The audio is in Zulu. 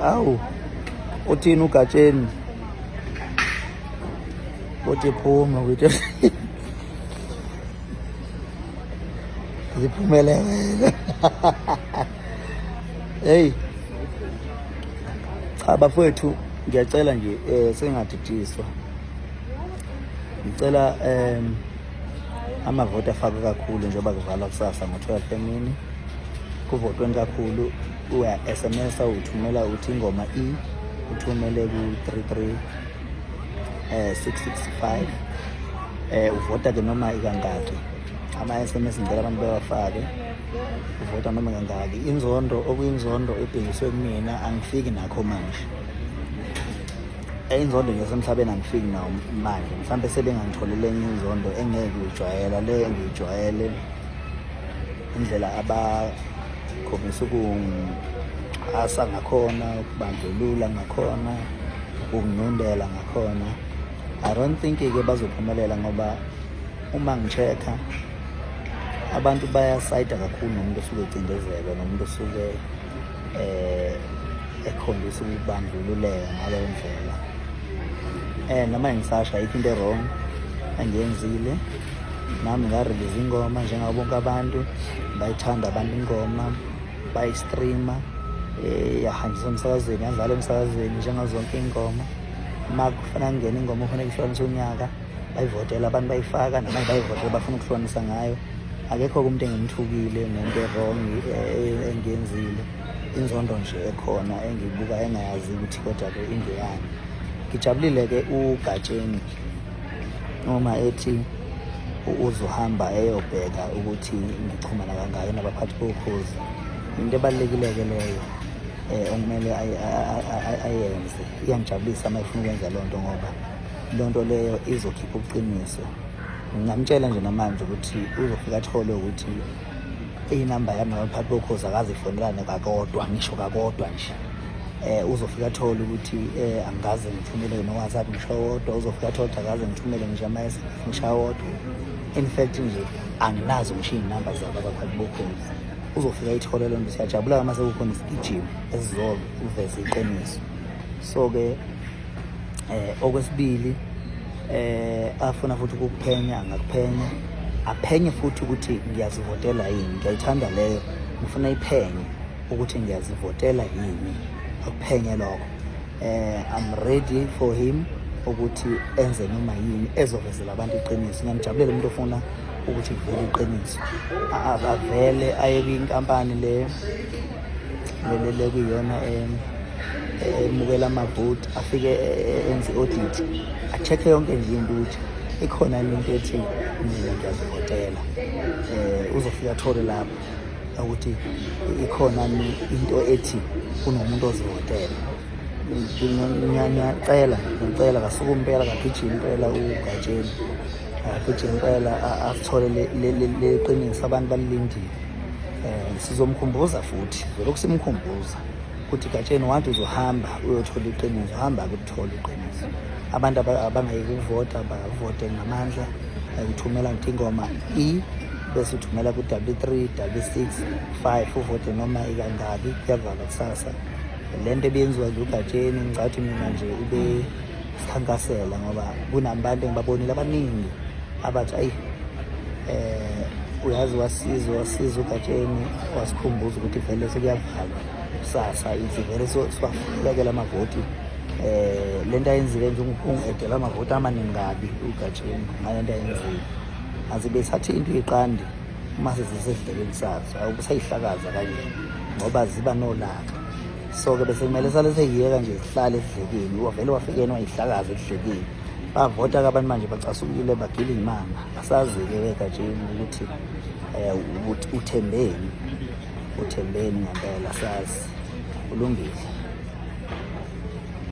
Awu, uthini uGatsheni? Uthi phuma kuthi ziphumele wena. Hey. Cha bafowethu ngiyacela nje eh sengadidiswa. Ngicela amavoti afakwe kakhulu njengoba kuvalwa kusasa ngo-12 emini. Kuvotweni kakhulu uya SMS uthumela uthi ingoma E uthumele ku 33 665 uvota ke noma ikangaki ama SMS ngicela abantu bewafake uvota noma kangaki inzondo okuyinzondo ebhekiswe kumina angifiki nakho manje inzondo nje semhlabeni angifiki nawo manje mhlawumbe sebengangitholele enye inzondo engeke ngiyijwayela le engiyijwayele indlela abakhombisa ukungixhasa ngakhona ukubandlulula ngakhona ukunginyundela ngakhona. I don't think-ke bazophumelela ngoba uma ngi-check-a abantu bayasayida kakhulu nomuntu osuke ecindezelwa nomuntu osuke ekhombisa ukubandlululeka ngaleyo ndlela. Noma ngisasho ayikho into e-wrong engiyenzile. Nami nga-release ingoma njengabo bonke abantu, bayithanda abantu ingoma, bayi-stream-a, yahanjiswa emsakazweni, yadlala emsakazweni njengazo zonke iy'ngoma. Uma kufanele kungene ingoma ofanele kuhlukanise unyaka, bayivotela abantu bayifaka, nabanye bayivotela bafuna ukuhlukanisa ngayo. Akekho-ke umuntu engimthukile nento e-wrong engiyenzile. Inzondo nje ekhona engiyibuka engayazi ukuthi kodwa-ke ingeyani. Ngijabulile-ke uGatsheni uma ethi uzohamba eyobheka ukuthi ngixhumana kangaki nabaphathi bokhozi. Into ebalulekile-ke leyo okumele ayenze. Iyangijabulisa uma efuna ukwenza loo nto ngoba loo nto leyo izokhipha ubuqiniso. Ngingamtshela nje namanje ukuthi uzofika athole ukuthi inamba yami nabaphathi bokhozi akaze ifonelane kakodwa ngisho kakodwa nje. Uzofika athole ukuthi angikaze ngithumele no-WhatsApp ngisho owodwa, uzofika athole ukuthi akaze ngithumele ngisho ama-SMS ngisho awodwa. In fact nje anginazo ngisho iy'namba zabo abaphathi bokhozi. Uzofika ayithole loo nto. Siyajabula uma sekukhona isigijimi esizoveza iqiniso. So-ke okwesibili afuna futhi ukukuphenya angakuphenya, aphenye futhi ukuthi ngiyazivotela yini. Ngiyayithanda leyo, ngifuna iphenye ukuthi ngiyazivotela yini, akuphenye lokho. I'm ready for him ukuthi enze noma yini ezovezela abantu iqiniso. Ngiyamjabulela umuntu ofuna ukuthi kuvele iqiniso, avele aye kwinkampani le le kuyiyona emukela amavoti, afike enze i-audit, a-check-e yonke nje into ukuthi ikhona yini into ethi mina ngiyazivotela. Uzofika athole lapho ukuthi ikhona into ethi kunomuntu ozivotela. Ngiyacela, ngiyacela kasukume impela, kagijime impela uGatsheni, akagijime impela asithole le qiniso abantu balilindile. Sizomkhumbuza futhi, sizolokhu simkhumbuza ukuthi Gatsheni wathi uzohamba uyothola iqiniso, hamba-ke uthole iqiniso. Abantu abangayeki ukuvota bavote ngamandla. Uthumela ngithi ingoma E bese uthumela ku-W3 W6 5 uvote noma ikangaki, kuyavalwa kusasa. Le nto ebiyenziwa nje uGatsheni ngicathi mina nje ube sikhankasela ngoba kunabantu engibabonile abaningi abathi ayi uyazi wasiza wasiza uGatsheni wasikhumbuza ukuthi vele sekuyavalwa kusasa, ithi vele siwafikela amavoti. Lento ayenzile nje ungi-edela amavoti amaningi kabi uGatsheni ngale nto ayenzile. Azibe thatha into iqandi uma sezisedleleni sazo, awukusayihlakaza kanje ngoba ziba nolaka. So-ke bese kumele sale seyiyeka nje zihlale esidlekeni, wavele wafika yena wayihlakaza esidlekeni. Bavota-ke abantu manje bacasukile bagila iy'manga, asazi-ke weGatsheni ukuthi uthembeni, uthembeni ngempela sazi. Kulungile.